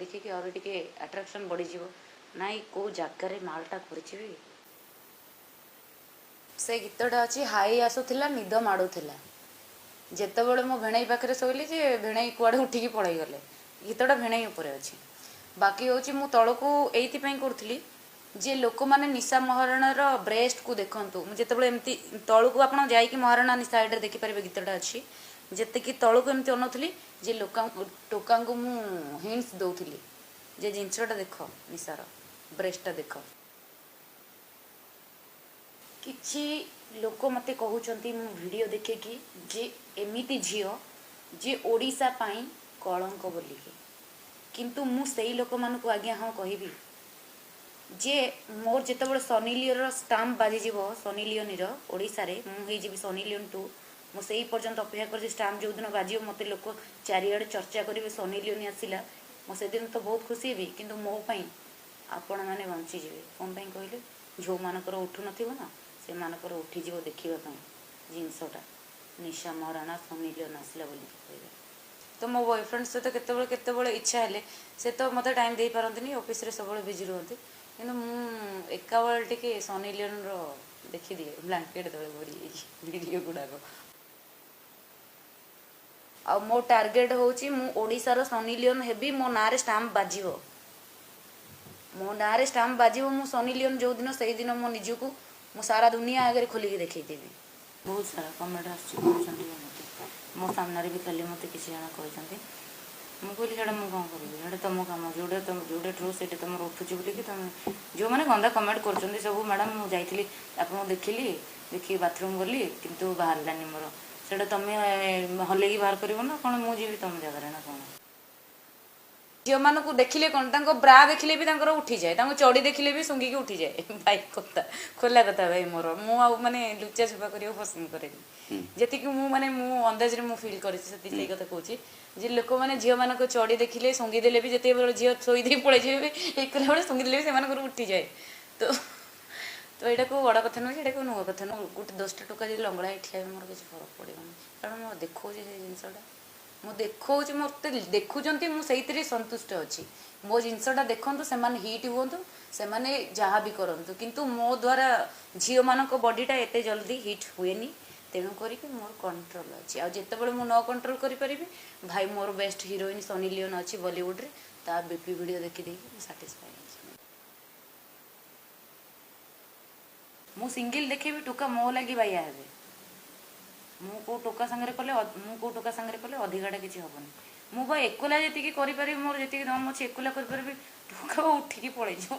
ଦେଖିକି ଆହୁରି ଟିକେ ଆଟ୍ରାକ୍ସନ୍ ବଢ଼ିଯିବ। ନାଇଁ, କେଉଁ ଜାଗାରେ ମାଲଟା କରିଯିବି। ସେ ଗୀତଟା ଅଛି, ହାଇ ଆସୁଥିଲା, ନିଦ ମାଡ଼ୁଥିଲା, ଯେତେବେଳେ ମୁଁ ଭିଣେଇ ପାଖରେ ଶୋଇଲି ଯେ ଭିଣେଇ କୁଆଡ଼େ ଉଠିକି ପଳେଇଗଲେ। ଗୀତଟା ଭିଣେଇ ଉପରେ ଅଛି। ବାକି ହେଉଛି ମୁଁ ତଳକୁ ଏଇଥିପାଇଁ କରୁଥିଲି ଯେ ଲୋକମାନେ ନିଶା ମହାରଣାର ବ୍ରେଷ୍ଟକୁ ଦେଖନ୍ତୁ। ମୁଁ ଯେତେବେଳେ ଏମିତି ତଳକୁ, ଆପଣ ଯାଇକି ମହାରଣା ସାଇଡ଼ରେ ଦେଖିପାରିବେ, ଗୀତଟା ଅଛି, ଯେତିକି ତଳକୁ ଏମିତି ଅନଉଥିଲି ଯେ ଲୋକ ଟୋକାଙ୍କୁ ମୁଁ ହିଣ୍ଟସ୍ ଦଉଥିଲି ଯେ ଜିନିଷଟା ଦେଖ, ନିଶାର ବ୍ରେଷ୍ଟଟା ଦେଖ। କିଛି ଲୋକ ମୋତେ କହୁଛନ୍ତି ମୁଁ ଭିଡ଼ିଓ ଦେଖିକି ଯେ ଏମିତି ଝିଅ ଯେ ଓଡ଼ିଶା ପାଇଁ କଳଙ୍କ ବୋଲିକି। କିନ୍ତୁ ମୁଁ ସେଇ ଲୋକମାନଙ୍କୁ ଆଜ୍ଞା ହଁ କହିବି ଯେ ମୋର ଯେତେବେଳେ ସନି ଲିଓନର ଷ୍ଟାମ୍ପ ବାଜିଯିବ, ସନି ଲିଓନିର ଓଡ଼ିଶାରେ ମୁଁ ହେଇଯିବି ସନି ଲିଓନ ଟୁ। ମୁଁ ସେଇ ପର୍ଯ୍ୟନ୍ତ ଅପେକ୍ଷା କରିଛି। ଷ୍ଟାମ୍ପ ଯେଉଁଦିନ ବାଜିବ, ମୋତେ ଲୋକ ଚାରିଆଡ଼େ ଚର୍ଚ୍ଚା କରିବେ, ସନି ଲିଓନି ଆସିଲା, ମୁଁ ସେଦିନ ତ ବହୁତ ଖୁସି ହେବି। କିନ୍ତୁ ମୋ ପାଇଁ ଆପଣମାନେ ବଞ୍ଚିଯିବେ। କ'ଣ ପାଇଁ କହିଲେ? ଯେଉଁମାନଙ୍କର ଉଠୁନଥିବ ନା, ସେମାନଙ୍କର ଉଠିଯିବ ଦେଖିବା ପାଇଁ ଜିନିଷଟା, ନିଶା ମହାରାଣା ସନି ଲିଓନ ଆସିଲା ବୋଲିକି କହିବେ। ତ ମୋ ବୟଫ୍ରେଣ୍ଡ ସହିତ କେତେବେଳେ କେତେବେଳେ ଇଚ୍ଛା ହେଲେ, ସେ ତ ମୋତେ ଟାଇମ୍ ଦେଇପାରନ୍ତିନି, ଅଫିସରେ ସବୁବେଳେ ବିଜି ରୁହନ୍ତି, କିନ୍ତୁ ମୁଁ ଏକାବେଳେ ଟିକେ ସନି ଲିଓନର ଦେଖିଦିଏ ବ୍ଲାଙ୍କେଟ୍ ତଳେ ଘୋଡ଼ି ହେଇକି ଭିଡ଼ିଓ ଗୁଡ଼ାକ। ଆଉ ମୋ ଟାର୍ଗେଟ୍ ହେଉଛି ମୁଁ ଓଡ଼ିଶାର ସନି ଲିଓନ ହେବି। ମୋ ନାଁରେ ଷ୍ଟାମ୍ପ ବାଜିବ, ମୋ ନାଁରେ ଷ୍ଟାମ୍ପ ବାଜିବ। ମୁଁ ସନି ଲିଓନ ଯେଉଁଦିନ, ସେଇଦିନ ମୋ ନିଜକୁ ମୁଁ ସାରା ଦୁନିଆ ଆଗରେ ଖୋଲିକି ଦେଖେଇଦେବି। ବହୁତ ସାରା କମେଣ୍ଟ ଆସୁଛି, କହୁଛନ୍ତି ବି ମୋତେ। ମୋ ସାମ୍ନାରେ ବି କାଲି ମୋତେ କିଛି ଜଣ କହିଛନ୍ତି। ମୁଁ କହିଲି, ସେଇଟା ମୁଁ କ'ଣ କରିବି? ସେଇଟା ତମ କାମ। ଯେଉଁଟା ତମ ଯେଉଁଟା ଟ୍ରୁ, ସେଇଟା ତମର ଉଠୁଛି ବୋଲିକି ତମେ ଯେଉଁମାନେ ଗନ୍ଦା କମେଣ୍ଟ କରୁଛନ୍ତି ସବୁ, ମ୍ୟାଡ଼ାମ୍, ମୁଁ ଯାଇଥିଲି, ଆପଣଙ୍କୁ ଦେଖିଲି, ଦେଖିକି ବାଥରୁମ୍ ଗଲି, କିନ୍ତୁ ବାହାରିଲାନି ମୋର। ସେଇଟା ତମେ ହଲେଇକି ବାହାର କରିବ ନା କ'ଣ? ମୁଁ ଯିବି ତମ ଜାଗାରେ ନା କ'ଣ? ଝିଅମାନଙ୍କୁ ଦେଖିଲେ କ'ଣ, ତାଙ୍କ ବ୍ରା ଦେଖିଲେ ବି ତାଙ୍କର ଉଠିଯାଏ, ତାଙ୍କ ଚଡ଼ି ଦେଖିଲେ ବି ଶୁଙ୍ଘିକି ଉଠିଯାଏ। ଭାଇ, କଥା ଖୋଲା କଥା ଭାଇ ମୋର। ମୁଁ ଆଉ ମାନେ ଲୁଚା ଛୁପା କରିବାକୁ ପସନ୍ଦ କରେନି। ଯେତିକି ମୁଁ ମାନେ ମୁଁ ଅନ୍ଦାଜରେ ମୁଁ ଫିଲ୍ କରିଛି, ସେତିକି ସେଇ କଥା କହୁଛି ଯେ ଲୋକମାନେ ଝିଅମାନଙ୍କ ଚଡ଼ି ଦେଖିଲେ, ଶୁଙ୍ଘି ଦେଲେ ବି, ଯେତେବେଳେ ଝିଅ ଶୋଇ ଦେଇ ପଳେଇଯିବେ ବି, ଏକଲା ବେଳେ ଶୁଙ୍ଘି ଦେଲେ ବି ସେମାନଙ୍କର ଉଠିଯାଏ। ତ ଏଇଟା କୋଉ ବଡ଼ କଥା ନୁହେଁ କି ଏଇଟା କୋଉ ନୂଆ କଥା ନୁହେଁ। ଗୋଟେ 10ଟା ଟୋକା ଯଦି ଲଙ୍ଗଳା ହେଇ ଠିଆ ହେବେ, ମୋର କିଛି ଫରକ ପଡ଼ିବନି। କାରଣ ମୁଁ ଦେଖାଉଛି, ସେଇ ଜିନିଷଟା ମୁଁ ଦେଖାଉଛି, ମୋତେ ଦେଖୁଛନ୍ତି, ମୁଁ ସେଇଥିରେ ସନ୍ତୁଷ୍ଟ ଅଛି। ମୋ ଜିନିଷଟା ଦେଖନ୍ତୁ, ସେମାନେ ହିଟ୍ ହୁଅନ୍ତୁ, ସେମାନେ ଯାହା ବି କରନ୍ତୁ, କିନ୍ତୁ ମୋ ଦ୍ୱାରା ଝିଅମାନଙ୍କ ବଡ଼ିଟା ଏତେ ଜଲ୍ଦି ହିଟ୍ ହୁଏନି। ତେଣୁ କରିକି ମୋର କଣ୍ଟ୍ରୋଲ ଅଛି। ଆଉ ଯେତେବେଳେ ମୁଁ ନ କଣ୍ଟ୍ରୋଲ କରିପାରିବି, ଭାଇ, ମୋର ବେଷ୍ଟ ହିରୋଇନ୍ ସନି ଲିଓନ ଅଛି ବଲିଉଡ଼ରେ, ତା ବିପି ଭିଡ଼ିଓ ଦେଖିଦେଇକି ମୁଁ ସାଟିସ୍ଫାଏ ହେଇଯିବି। ମୁଁ ସିଙ୍ଗିଲ୍ ଦେଖେଇବି, ଟୋକା ମୋ ଲାଗି ବାଇଆ ହେବେ। ମୁଁ କେଉଁ ଟୋକା ସାଙ୍ଗରେ କଲେ ଅଧିକାଟା କିଛି ହବନି। ମୁଁ ବା ଏକଲା ଯେତିକି କରିପାରିବି, ମୋର ଯେତିକି ଦମ ଅଛି ଏକଲା କରିପାରିବି, ଟୋକା ବା ଉଠିକି ପଳେଇଯିବ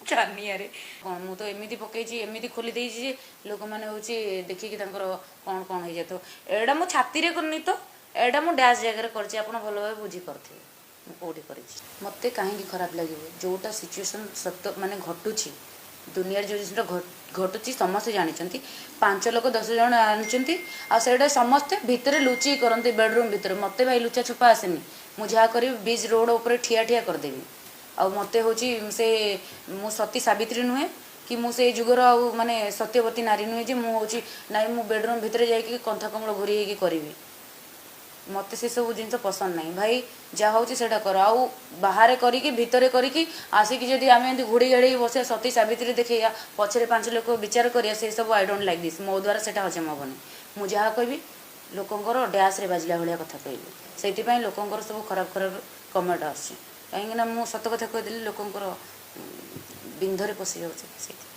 ଛାନିଆରେ। କ'ଣ ମୁଁ ତ ଏମିତି ପକେଇଛି, ଏମିତି ଖୋଲି ଦେଇଛି ଯେ ଲୋକମାନେ ହେଉଛି ଦେଖିକି ତାଙ୍କର କ'ଣ କ'ଣ ହେଇଯାଇଥିବ। ଏଇଟା ମୁଁ ଛାତିରେ କରିନି ତ, ଏଇଟା ମୁଁ ଡ୍ୟାସ୍ ଜାଗାରେ କରିଛି। ଆପଣ ଭଲ ଭାବେ ବୁଝିପାରୁଥିବେ ମୁଁ କେଉଁଠି କରିଛି। ମୋତେ କାହିଁକି ଖରାପ ଲାଗିବ? ଯେଉଁଟା ସିଚୁଏସନ୍ ସତ ମାନେ ଘଟୁଛି ଦୁନିଆରେ, ଯେଉଁ ଜିନିଷଟା ଘଟୁଛି ସମସ୍ତେ ଜାଣିଛନ୍ତି, ପାଞ୍ଚ ଲୋକ 10 ଜଣ ଜାଣିଛନ୍ତି। ଆଉ ସେଇଟା ସମସ୍ତେ ଭିତରେ ଲୁଚିକି କରନ୍ତି, ବେଡ଼ରୁମ୍ ଭିତରେ। ମୋତେ ଭାଇ ଲୁଚା ଛୁପା ଆସେନି। ମୁଁ ଯାହା କରିବି, ବିଚ୍ ରୋଡ଼ ଉପରେ ଠିଆ ଠିଆ କରିଦେବି। ଆଉ ମୋତେ ହେଉଛି ସେ ମୁଁ ସତୀ ସାବିତ୍ରୀ ନୁହେଁ କି ମୁଁ ସେଇ ଯୁଗର ଆଉ ମାନେ ସତ୍ୟବତୀ ନାରୀ ନୁହେଁ ଯେ ମୁଁ ହେଉଛି ନାଇଁ, ମୁଁ ବେଡ଼ରୁମ୍ ଭିତରେ ଯାଇକି କନ୍ଥା କମ୍ବଳ ଘୋରି ହେଇକି କରିବି। ମୋତେ ସେସବୁ ଜିନିଷ ପସନ୍ଦ ନାହିଁ। ଭାଇ, ଯାହା ହେଉଛି ସେଇଟା କର। ଆଉ ବାହାରେ କରିକି, ଭିତରେ କରିକି ଆସିକି ଯଦି ଆମେ ଏମିତି ଘୋଡ଼ି ଘାଡ଼ିକି ବସିବା, ସତୀ ସାବିତ୍ରୀ ଦେଖେଇବା, ପଛରେ ପାଞ୍ଚ ଲୋକ ବିଚାର କରିବା, ସେସବୁ I don't like this. ମୋ ଦ୍ୱାରା ସେଇଟା ହଜମ ହେବନି। ମୁଁ ଯାହା କହିବି, ଲୋକଙ୍କର ଡ୍ୟାସ୍ରେ ବାଜିଲା ଭଳିଆ କଥା କହିବି। ସେଇଥିପାଇଁ ଲୋକଙ୍କର ସବୁ ଖରାପ ଖରାପ କମେଣ୍ଟ ଆସୁଛି। କାହିଁକିନା ମୁଁ ସତ କଥା କହିଦେଲି, ଲୋକଙ୍କର ବିନ୍ଧରେ ପଶିଯାଉଛି ସେଇଥିପାଇଁ।